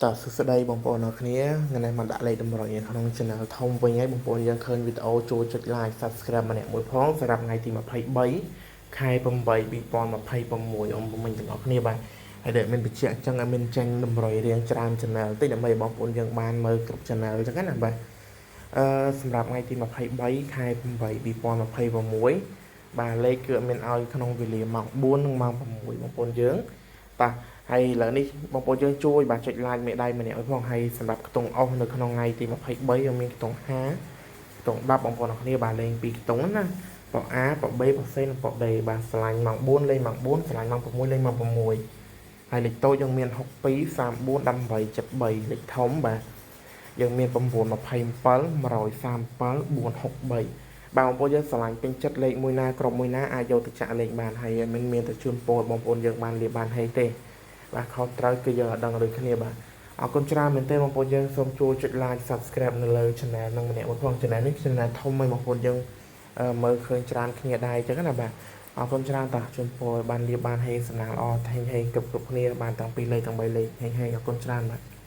តើសួស្តីបងប្អូនអរគ្នាថ្ងៃនេះមកដាក់លេខតម្រុយនៅក្នុង Channel ធំវិញហើយបងប្អូនយើងឃើញវីដេអូចូលចុច Like Subscribe ម្នាក់មួយផងសម្រាប់ថ្ងៃទី23ខែ8 2026អ៊ំមិញទាំងអស់គ្នាបាទហើយដែលមានបញ្ជាក់អញ្ចឹងឲ្យមានចេញតម្រុយរៀងច្រើន Channel តិចដើម្បីបងប្អូនយើងបានមើលគ្រប់ Channel អញ្ចឹងណាបាទអឺសម្រាប់ថ្ងៃទី23ខែ8 2026បាទលេខគឺអត់មានឲ្យក្នុងវេលាម៉ោង4និងម៉ោង6បងប្អូនយើងបាទហើយឥឡូវនេះបងប្អូនយើងជួយបាទចុច like មេដៃម្នាក់ឲ្យផងហើយសម្រាប់ខ្ទង់អស់នៅក្នុងថ្ងៃទី23យើងមានខ្ទង់5ខ្ទង់10បងប្អូនអរគ្នាបាទលេងពីរខ្ទង់ណាប៉ A ប៉ B ប៉ C និងប៉ D បាទឆ្លាញ់ម៉ោង4លេងម៉ោង4ឆ្លាញ់ម៉ោង6លេងម៉ោង6ហើយលេខតូចយើងមាន62 34 18 73លេខធំបាទយើងមាន9 27 137 463បាទបងប្អូនយើងស្រឡាញ់ពេញចិត្តលេខមួយណាក្រុមមួយណាអាចយកទៅចាក់លេខបានហើយមិនមានតែជូនពរបងប្អូនយើងបានលាបានហេទេបាទខុសត្រូវគឺយើងអត់ដឹងដូចគ្នាបាទអរគុណច្រើនមែនទែនបងប្អូនយើងសូមជួយចុច like Subscribe នៅលើ Channel នឹងម្នាក់មួយផង Channel នេះ Channel ធំហើយបងប្អូនយើងមើលឃើញច្រើនគ្នាដែរអញ្ចឹងណាបាទអរគុណច្រើនតាជូនពរឲ្យបានលាបានហេសំណាងល្អហេងហេងគ្រប់គ្រប់គ្នាបានតាំងពីលេខទាំង3លេខហេងហេងអរគុណច្រើនបាទ។